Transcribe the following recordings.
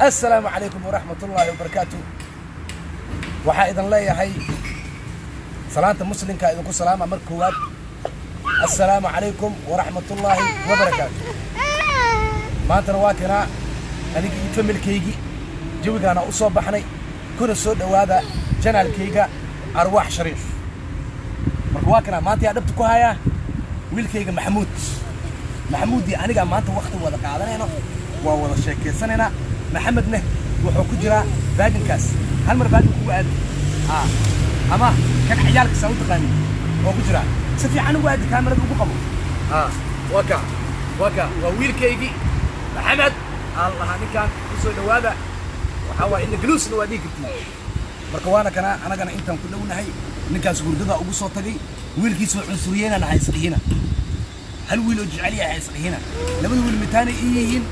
Assalaamu calaykum waraxmatullaahi wabarakaatu. Waxaa idin leeyahay salaanta muslimka idinku salaama. Mar koowaad, assalaamu calaykum waraxmatullaahi wabarakaatu. Maantana waa kanaa anigii iyo familkaygii jawigaana u soo baxnay, kuna soo dhowaada channelkayga Arwaax Shariif. Marka waa kanaa maanta yaa dhabta ku hayaa wiilkayga Maxamuud. Maxamuudii anigaa maanta wakti wada qaadanayno, waa wada sheekaysanaynaa. Maxamedne wuxuu ku jiraa baaginkaas. Hal mar baagin kugu aadi ama kan ciyaalka saa u taqaanin oo ku jiraa, si fiican ugu aadi, kaamirada ugu qabo. Waa ka, waa ka, waa wiilkaygii Maxamed aan lahaa. Ninkaan ku soo dhowaada. Waxaa waay ina galuusna waa dhihi kartiin. Marka waana kana anagana intaan ku dhownahay ninkaas hurdada ugu soo tagay. Wiilkiisoo cunsuriyeyna ha isdhihina, hal wiil oo jecel yahay ha isdhihina. Labada wiil mitaanay ii yihiin,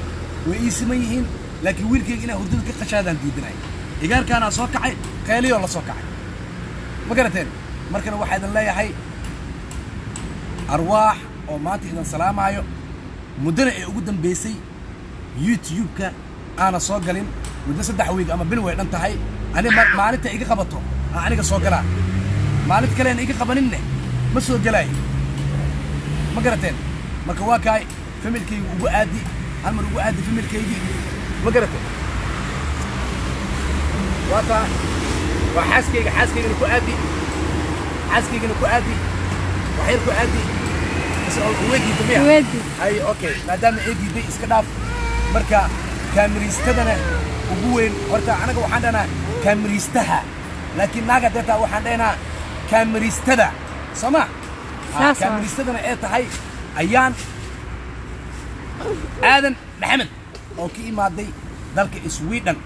way ii siman yihiin, laakiin wiilkayga inaa hurdada ka qashaadaan diidanay. Igaarkaanaa soo kacay, qayliyoo la soo kacay, ma garateen? Markana waxaa idin leeyahay Arwaax oo maanta idin salaamaayo. Muddana ee ugu dambeysay YouTube-ka aana soo galin, muddo 3 week ama bil way dhan tahay. Ani maalinta iga qabato aan aniga soo galaa, maalinta kaleena iga qabaninne ma soo gelaayo, ma garateen? Marka waa kaay familkayga ugu aadi, hal mar ugu aadi familkaygii, ma garateen? Waa taa, waa xaaskayga. Xaaskaygana ku aadi, xaaskaygana ku aadi, waxyar ku aadi. Way diiday miya? Weedi. Hay, okay, maadaama ay diiday iska dhaaf. Marka kaamiriistadana ugu weyn horta anaga waxaan dhahnaa kaamiriistaha, laakiin naaga deetaa waxaan dhahnaa kaamiriistada, soo ma? Saas waa. Kaamiriistadana ee tahay Ayaan Aadan Maxamed oo ka imaaday dalka Sweden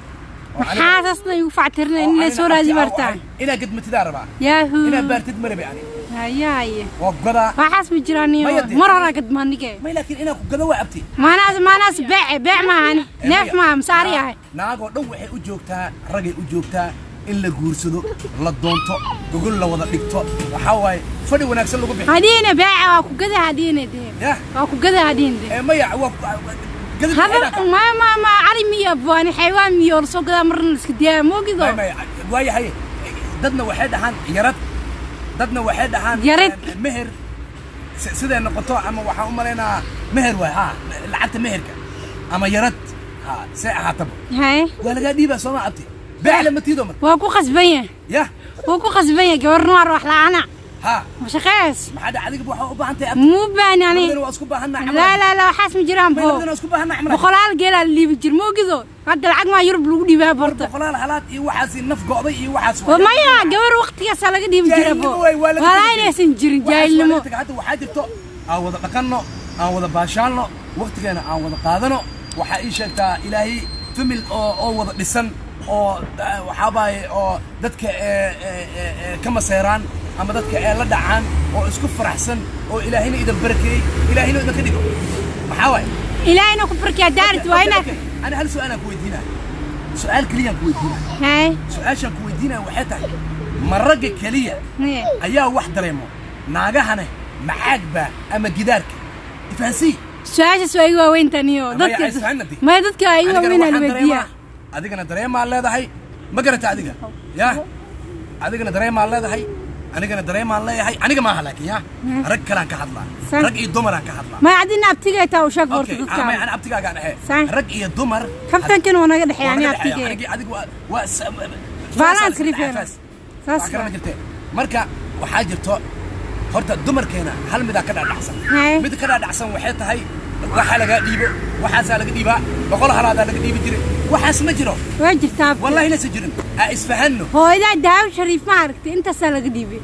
oo Maxaa saasna igu factirinay in la soo raadi bartaa? Inaa gadmatidaa rabaa. Yaahu. Inaa baartid marabe ani. Haya haye. Waa godaa. Waxaas ma jiraan iyo Maya dee. Mar horaa gadmaanige. May, laakiin inaa ku gado waa abti. Maanaas maanaas beece beec maahan, neef maaha masaari ahay. Naagoo dhan waxay u joogtaa, ragay u joogtaa in la guursado, la doonto, gogol la wada dhigto, waxaa waaye fadhi wanaagsan lagu bixi. Hadiina beece waa ku gada, hadiina dee. Yah. Waa ku gada hadiina dee. Ee maya, waa gadid. Hadal ma cali miyo buani xaywaan miyo la soo gadaa marna la iska diyaa moogido. Maya, waayahay, dadna waxay dhahaan yarad, dadna waxay dhahaan Yarad. Meher siday noqoto ama waxaan u malaynaa meher waay, ha, lacagta meherka ama yarad, ha see ahaataba. Haye. Waa lagaa dhiibaa, sooma abti? Beec lama tiido marka. Waa ku khasban yahay. Yah. Waa ku khasban yahay gabar noor wax la'aana. Ha. Ma shaqeys. Maxaa dhaca? Adiga waxaa u baahan tahay abti. Muu baani ani. Labadana waa isku baahannahay camal. Laa laa laa, waxaas ma jiraan May, bo. labadana waa isku baahannahay camal. Boqolaal geelaa la liibi jir moogido, hadda lacag maa Yurub lagu dhiibaa borta. Boqolaal halaad iyo waxaas naf go'day iyo waxaas waa. Maya, gabar waqtigaasaa laga dhiibi jira bo. Jaahilnimo waay, waa laga walaa tegay. Inaysan jirin Waxaas waa jaahilnimo. laga tegay. Hadda waxaa jirto aan wada dhaqanno, aan wada baashaalno, waqtigeena aan wada qaadano. Waxaa ii sheegtaa ilaahay famil oo wada dhisan oo waxaa waaye oo dadka ka maseeraan ama dadka ee la dhacaan oo isku faraxsan oo ilaahayna idin barakeeyey, ilaahayna idinka dhigo, maxaa waaye? Ilaahayna ku barkiyaa daarit waa inaad. Okay, ana hal su'aalaan ku weydiinaa, su'aal keliyaan ku weydiinaa. Haye. Su'aashaan ku weydiinaya waxay tahay: ma ragga keliya Haye. ayaa wax dareemo, naagahana macaag baa ama gidaarka ifahansii? Su-aashaas waa iga waaweyntan iyo Maya, dadka. ay isfahanna dee. Maya, dadka waa iga Anigana waaweynaa la waxaan weydiiyaa. dareemaa, adigana dareemaa leedahay, ma garata adiga? Ya, adigana dareemaa leedahay, anigana dareemaan leeyahay. Aniga maaha laakiin ya rag kalaan ka hadlaa. Rag iyo dumaraan ka hadlaa. Maya, adina abtigay taa u sheeg horta. Okay, dadka. Maya, ana abtigaagaan ahe. Sax. Rag iyo dumar. Kaftankan waa naga dhexeeya waa ani naga dhexeeya. abtigay. Anigii adigu waa Balance rifeena. Faas. Saas. Wax kale ma jirte. Marka waxaa jirto horta dumarkeena hal midaa ka dhadhacsan. Haye. Mid ka dhadhacsan waxay tahay waxaa lagaa dhiibo, waxaasaa laga dhiibaa, 100 halaadaa laga dhiibi jiray. Waxaas ma jiro. Waa jirtaa abti. Wallahi inaysan jirin aa isfahanno. Hooyadaa Daawo Shariif ma aragtay, intaasaa laga dhiibay.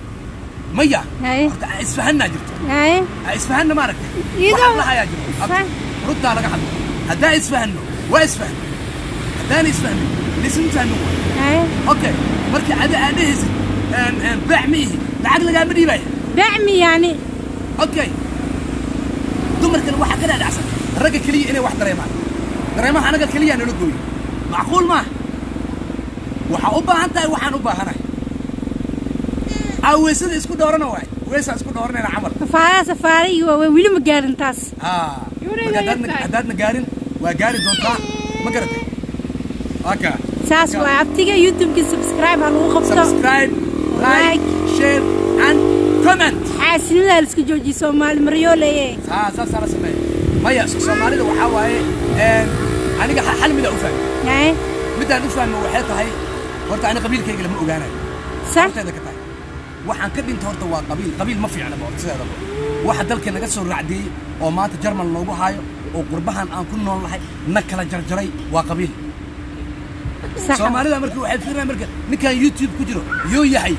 Maya. Haye. Horta aa isfahannaa jirto. Haye. Aa isfahanna, ma aragtay? Iyadoo- Wax lahayaa jiro. Sax. Runtaa laga hadlo. Haddaa isfahanno waa isfahno, haddaan isfahmin lisma fahmin waay. Haye. Okay, markii adi aad dhehaysid beec ma ihi, lacag lagaama dhiibaya. Bacmi yani. Okay, dumarkana waxaa ka dhaadhacsan ragga keliya inay wax dareemaan. Dareemaha anaga keliya nala gooyo macquul maaha. Waxaa u baahan tahay, waxaan u baahanahay aa weysada isku dhoorana waay, weysaa isku dhooranayna camal. Safaaraha safaarihii waaweyn weli ma gaarin taas. Haa. Gabadhayda marka yar tahay. Haddaadna gaarin waa gaari doontaa, ma garatay? Waa kaa. Saas waay abtiga, YouTube-ki subscribe ha lagu qabto. Subscribe, like, Like. share and comment. Xaasinimada la iska joojiyo, Soomaali maryooleye. Haa, saasaa la sameeya. Maya, Soomaalida waxaa waaye aniga hal mida u fahmay. Yaye. Midaan u fahmay waxay tahay, horta ani qabiilkayga lama ogaanayo. Sax. Horteeda ka tahay waxaan ka dhinta horta waa qabiil. Qabiil ma fiicna ba horta sideedaba. Waxa dalka naga soo raacdiyey oo maanta Jarmal noogu haayo oo qurbahan aan ku nool nahay na kala jarjaray waa qabiil. Sax. Soomaalida marka waxay fiirinayaan, marka ninkan YouTube ku jiro yoo yahay,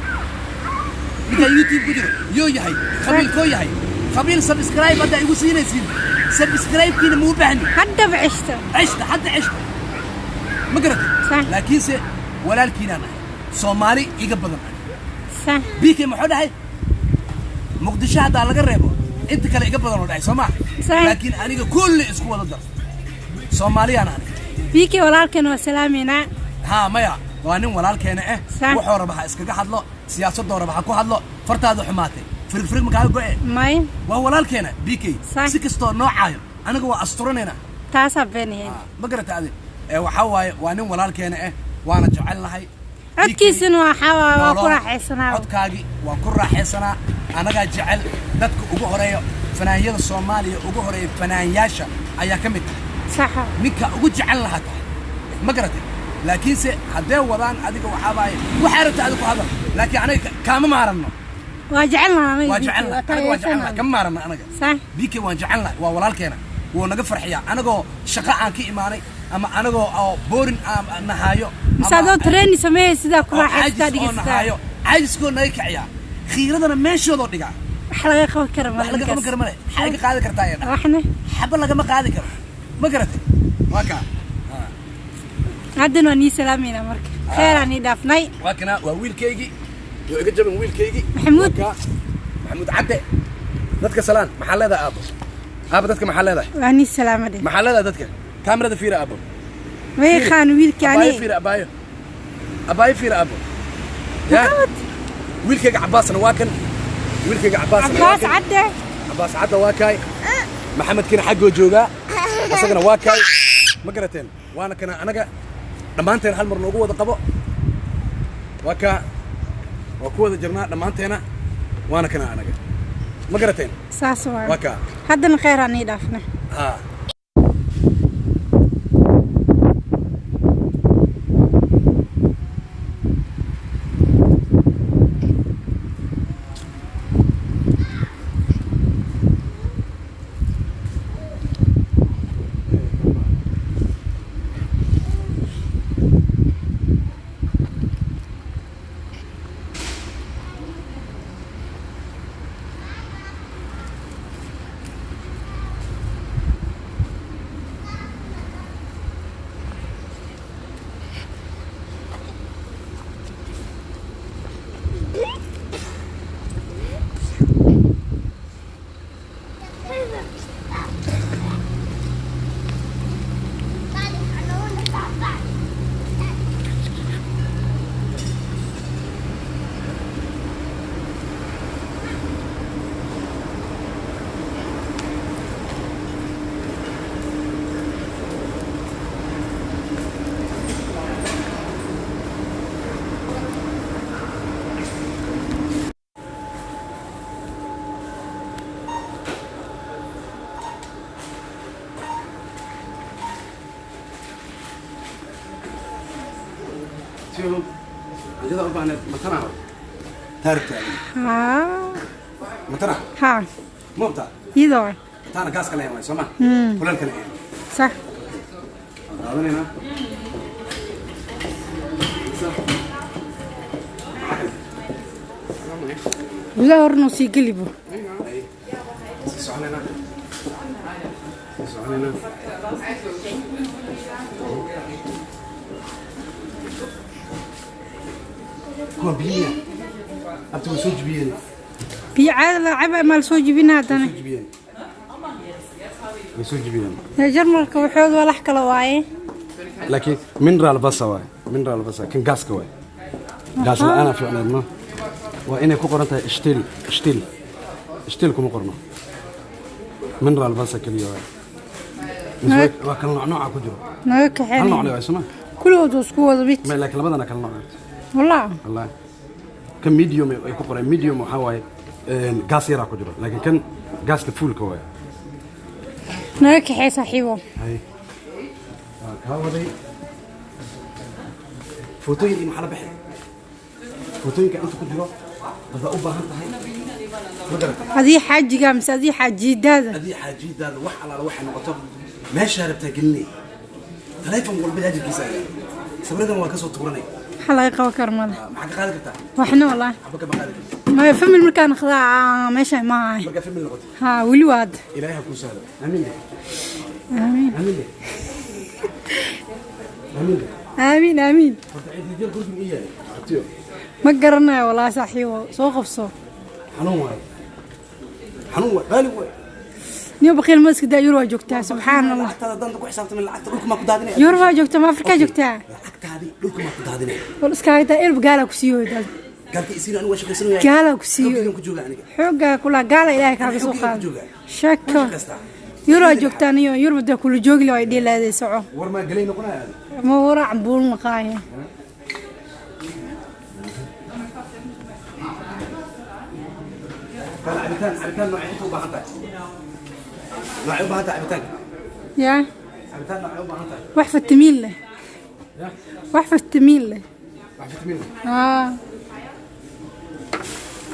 ninkan YouTube ku jiro yoo yahay, qabiilkoo yahay, qabiil. Subscribe hadda igu siinaysiin, subscribe-kiina ma u baahni. Haddaba ceshta. Ceshta, hadda ceshta, ma garatay? Sax. Laakiinse walaalkiinaan ahay, Soomaali iga badan ahay. Sax. BK muxuu dhahay? Muqdisho haddaa laga reebo inta kale iga badan oo dhahay, soo maa? Sax. Laakiin aniga kulli isku wada dar, Soomaaliyaan aniga. BK walaalkan waa salaameynaa. Haa, maya, waa nin walaalkeena eh. Sax. Wuxuu raba ha iskaga hadlo, siyaasadoo raba ha ku hadlo. Fartaada xumaatay, firig firig makaaga go'e. May. Waa walaalkeena BK. Sax. Si kastoo noocaayo aniga waa asturanaynaa. Taasaa beenaheed. Ma garata adi? Waxaa waaye waa nin walaalkeena eh, waana jecelnahay. Codkiisana waxaa waa ku Noolo. raaxaysanaa. Codkaagi waa ku raaxaysanaa. Anagaa jecel dadka ugu horeeya, fanaanyada Soomaaliya ugu horeeya, fanaanyaasha ayaa ka mid tahay. Saxa. Ninka ugu jecel lahaa tahay, ma garatay? Laakiinse haddee wadaan adiga waxaa waaye waxaa rabta adiga ku hadal, laakiin anaga kaama maaranno. Waa jecelnahay anaga. Waa BK, jecelnahay anaga, waa jecelnahay, kama maaranno anaga. Sax. BK waan jecelnahay, waa walaalkeena, wuu naga farxiyaa anagoo shaqo aan ka imaanay ama anagoo oo boorin aan nahaayo. Mise adoo training sameeyay sidaa ku oo raaxaystaa caajis oo dhigistaa. Nahaayo, caajiskoo naga kiciyaa, khiiradana meeshoodoo dhigaa. Wax laga qaban kara. Wax laga qaban karo male. Maxaa laga qaadi kartaa ayada? Waxna. Xaba lagama qaadi karo, ma garatay? Waa kaa. Haddana waa nii salaameynaa marka, kheeraan nii dhaafnay. Waa kana, waa wiilkaygii yoo iga jabin, wiilkaygii. Maxamuud. Waa kaa. Maxamuud Cadde, dadka salaan. Maxaa leedahay, aabo? Aabo, dadka maxaa leedahay? Waa nii salaama dheh. Maxaa leedahay dadka? Kaamirada fiira, aabo. Ma yaqaan wiilka. Abaayo. Ani. Fiira, abaayo, abaayo fiira, aabo. Ya wiilkayga Cabaasna waa kan, wiilkayga Cabaasna waa Cabaas kan. Cadde. Cabaas Cadde waa kaay. Maxamedkiina xaggoo joogaa, isagana waa kaay. Ma garateen? Waana kana. Anaga dhammaanteen hal mar noogu wada qabo. Waa kaa, waa ku wada jirnaa dhammaanteena. Waana kana anaga, ma garateen? Saas waa. Waa kaa. Haddana kheeraan nii dhaafnay. Haa. Anjada u baahneed matana taarigta. Haa. Matana. Haa. Moobta. Iyadoo waay. Taana gaaska lahayn waay, soo ma? Kuleelka lahayn. Sax. Qaadanaynaa. Gudaha hornuu sii gelibo. Sii soconaynaa, sii soconaynaa. Kuwa biyo abti way soo jibiyeen. Biyo caada la caba maa lasoo jibina haddana? Soo jibiyeen, way soo jibiyeen. Dee Jarmalka waxooda walax kale waaye. Laakiin mineral Wasser waay, mineral Wasser kan gaaska waay. Gaas la'aana fiicneed. Ma waa inay ku qoran tahay still? Still, still kuma qorno. Mineral Wasser keliya waay. Mise waa kan nooc nooca ku jiro. Naga hal nooc kaxeynaya. waay, soo ma? Kulligood waa isku wada mid. Ma laakiin labadana kala nooc. Wallah. Wallahi kan medium ay ku qoreen, medium waxaa waaye gaas yaraa ku jiro, laakiin kan gaaska fuulka waaye. Naga kaxee, saaxiibo. Hay, waa kaa waday. Footooyin iyo maxaa la baxay, footooyinka inta ku jiro haddaa u baahan tahay, ma garatay? Adii xaajiga mise adii xaajidaada? Adii xaajidaada, wax alaala waxay noqoto meeshaa rabtaa gelinay. Taleefon walba ajirkiisa ayaa sawiradan waa kasoo tuuranay. Maxaa laga qaban kara male. Maxaa ka qaadi kartaa? Waxna wallah. Waxba kama qaadi karta. Maya, family markaan naqdaa meesha maahay. Markaa family noqoto. Haa, weli waa hadda. Ilaahay ha kuu sahlo. Aamin dheh. Aamiin. Aamin dheh, aamin dheh. Aamiin, aamiin. Horta ciidijal guriga ii yahay abtiyo. Ma garanayo walaahi, saaxiibo, soo qabso. Xanuun waaye, xanuun waaye, qaali waaye. Niyo baqiil ma iska daa, Yurub waa joogtaa, subxaan Allah. Lacagtaada danta ku xisaabtamay, lacagta dhulka maa ku daadinaya? Yurub waa joogtaa, ma Afrikaa joogtaa? Lacagtaadii dhulka maa ku daadinaya? Wal iskaaga daa, ilb gaala ku siiyo daad. Gaalka isiin, anigu waa shaqaysanaya. Gaala ku siiyo. Xooggiigan ku jooga aniga. Xooggaa kula gaala Ilaahay kaaga soo Xooggiigan ku qaado. jooga. Shako. Waan shaqaystaa. Yurub waa joogtaa niyo, Yurub daa kula joogi la way dhiilaaday, soco. War maa galay noqonaya adiga? Ma waraac buul naqaaya. Kala cabitaan, cabitaan noocee inta u baahan tahay? Noocee u baahan tahay cabitaanka? Yaa. Cabitaan noocee u baahan tahay? Wax fitamiin leh. Ya. Wax fitamiin leh. Wax fitamiin leh. Haa,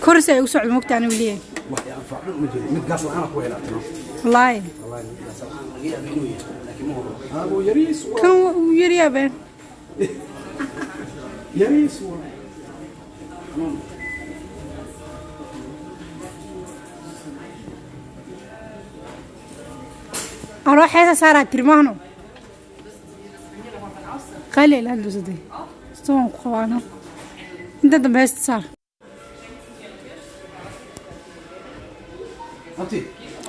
korsi ay u socdo mogta anigu leeyahay. Wax i anfac dhan uma jeedo. Mid gaas la'aan ku helaatano. Wallaahi. Wallahi mid gaas la'aan laga yaabo inuu yahay, laakiin ma hubo. Haa, yariis waa. Kan uu yaryaa been. Yariis waa. Xanuun. Aroo xeesa saaraa tirmaano qaali ila hadlusaday stoon ku qabaano inta dambe heesta saar. Abti.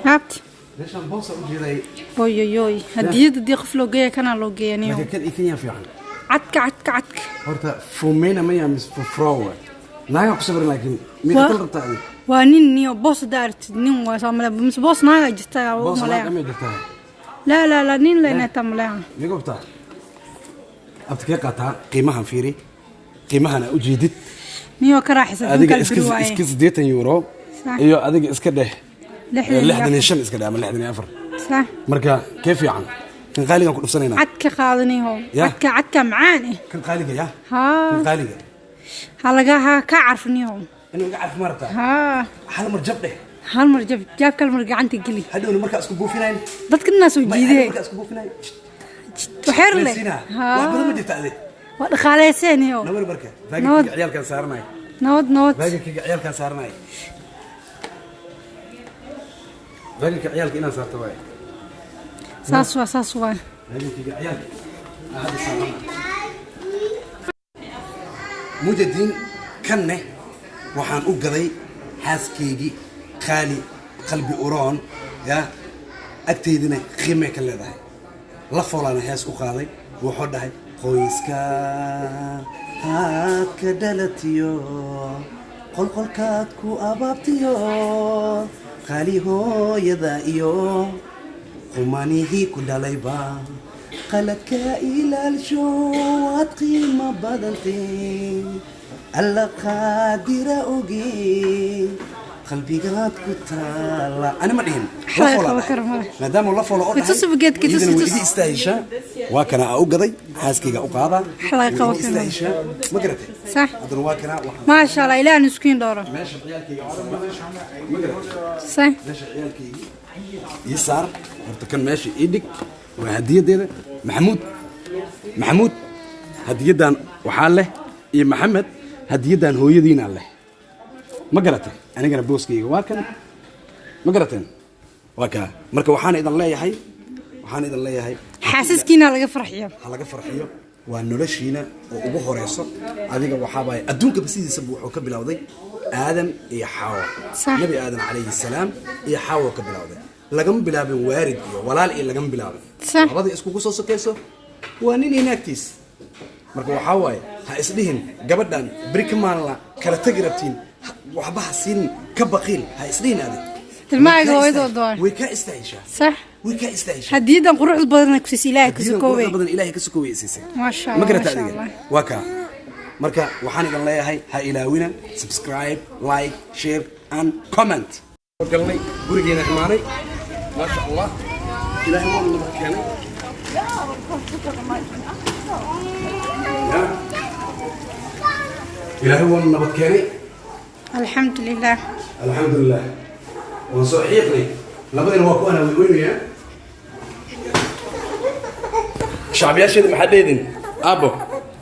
Haabti. Meeshaan boosa u jeeday. Oyoyoy, hadiyada dii qof loo geeya kanaa loo geeya niyo. Laakiin kan iyo kan yaa fiican. Cadka, cadka, cadka. Horta fumena maya mise fufrowa naagaa ku sawiran, laakiin mid kal rabtaa adiga? Waa nin niyo, boos hadaa aragtid nin waa soo male, mise boos naagaa jirta yaa boos maleeya. Naag amay jirtaa? Laa laa laa, nin leenataa maleeya. Miga hubtaa abta kee qaataa? Qiimahan fiiri, qiimahana u jeedid. Niyo ka raaxaysa adiga kala iska beri waaye. Iska 80 euro. Sax. Iyo adiga iska dheh 65. 65 iska dheh ama 64. Sax. Marka kee fiican? Kan qaaligan ku dhufsanaynaa. Cadka qaadaniho. Ya. Cadka, cadka macaan eh. Kan qaaliga ya. Haa. Kan qaaliga. Ha laga ha ka carfiniho. Inuu iga carf ma rabtaa? Haa. Hal mar jab dheh. Hal mar jab, jaabka hal mar gacanta geli. Hadhowna markaa isku buufinayn. Dadka dhanaa soo jiidee. Markaa isku buufinayn. Waxyar leh. Leesiina. Wax badan ma jirta ade. Waa dhaqaaleyseen iyo. Nawar marka. Nabad. Baagiga ciyaalkaan saaranay. Nabad, nabad. Baagiga ciyaalkaan saaranay, baagiga ciyaalka inaan saarto waaye. Saas waa, saas waa. Baagiga ciyaalka aan hadda saaranay mujadiin kanne waxaan u gaday xaaskaygii qaali qalbi uroon ya agtaydina qiimay ka leedahay. La foolaana hees u qaaday, wuxuu dhahay: qoyska aad ka dhalatiyo, qolqolkaad ku abaabtiyo, qaali hooyada iyo qumanihii ku dhalayba qaladka ilaalsho, waad qiimo badantay, Alla qaadira oge, qalbigaad ku taala. Ani ma dhihin, la Xalay foolaa qaba dhahay. Karo male. Maadaama la foolo oo Itus geedka, itus, iyadana way itus. iga istaahishaa. Waa kana aa u gaday xaaskayga u qaadaa. Xalay way qaba iga karo. Istaahishaa, ma garatay? Sax. Haddana waa kana waxaan Maasha Allah, ilaah iskuin dhowro. Meesha ciyaalkayga, ma garatay? Sax. Meesha ciyaalkaygii ii saar. Horta kan meesha ii dhig, waa hadiyadeeda. Maxamuud, Maxamuud, hadiyaddan waxaa leh iyo Maxamed, hadiyaddan hooyadiinaa leh, ma garatay? Anigana booskayga waa kan, ma garateen? Waa kaa. Marka waxaan idin leeyahay xaasaskiina laga farxiyo. Ha laga farxiyo, waa noloshiina oo ugu horeyso. Adiga waxaabaa adduunka sidiisaba wuxuu ka bilowday Aadam iyo Xaawo. Sax. Nabi Aadam calayhi salaam iyo Xaawo ka bilowday. Lagama bilaabin waarid iyo walaal iyo lagama bilaabin. Sax. Labada iskugu soo sokayso waa nin iyo naagtiis. Marka waxaa waaye, ha isdhihin gabadhan beri ka maalna kala tegi rabtiin, waxba ha siinin, ka baqiil ha isdhihin adig. Ilmahaaga Way kaa hooyadood waay. Way kaa istaahishaa. Sax. Way kaa istaahishay. Hadiyadan quruxda badan ku siisay Ilaahay ka Hadiyadan sokowe. Quruxda badan Ilaahay ka sokoway siisay. Maasha Ma Allah, garata maasha adiga? Allah. Waa kaa. Marka waxaan idin leeyahay, ha ilaawina subscribe, like, share and comment. Galnay gurigeena, imaanay, maasha Allah, Ilaahay waa nabad keenay. Ya. Ilaahay waa nabad keenay. Alxamdulilah. Alxamdulilah, waan soo xiiqnay. Labadina waa ku anaa way oynayaan shacbiyaasheeda. Maxaa dheedin aabbo?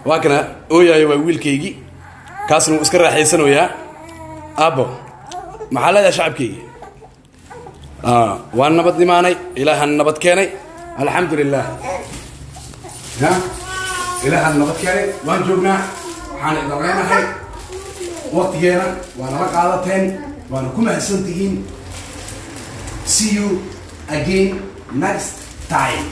Waa kana ooyaayo, waa wiilkaygii, kaasna wuu iska raaxaysanayaa. Aabbo, maxaa leedahay shacabkaygii? Waan nabad imaanay, Ilaahaan nabad keenay, alxamdulilah. Ya, Ilaahaan nabad keenay, waan joognaa. Waxaan idin leenahay, waqtigeena waa nala qaadateen, waana ku mahadsan tihiin. See you again next time.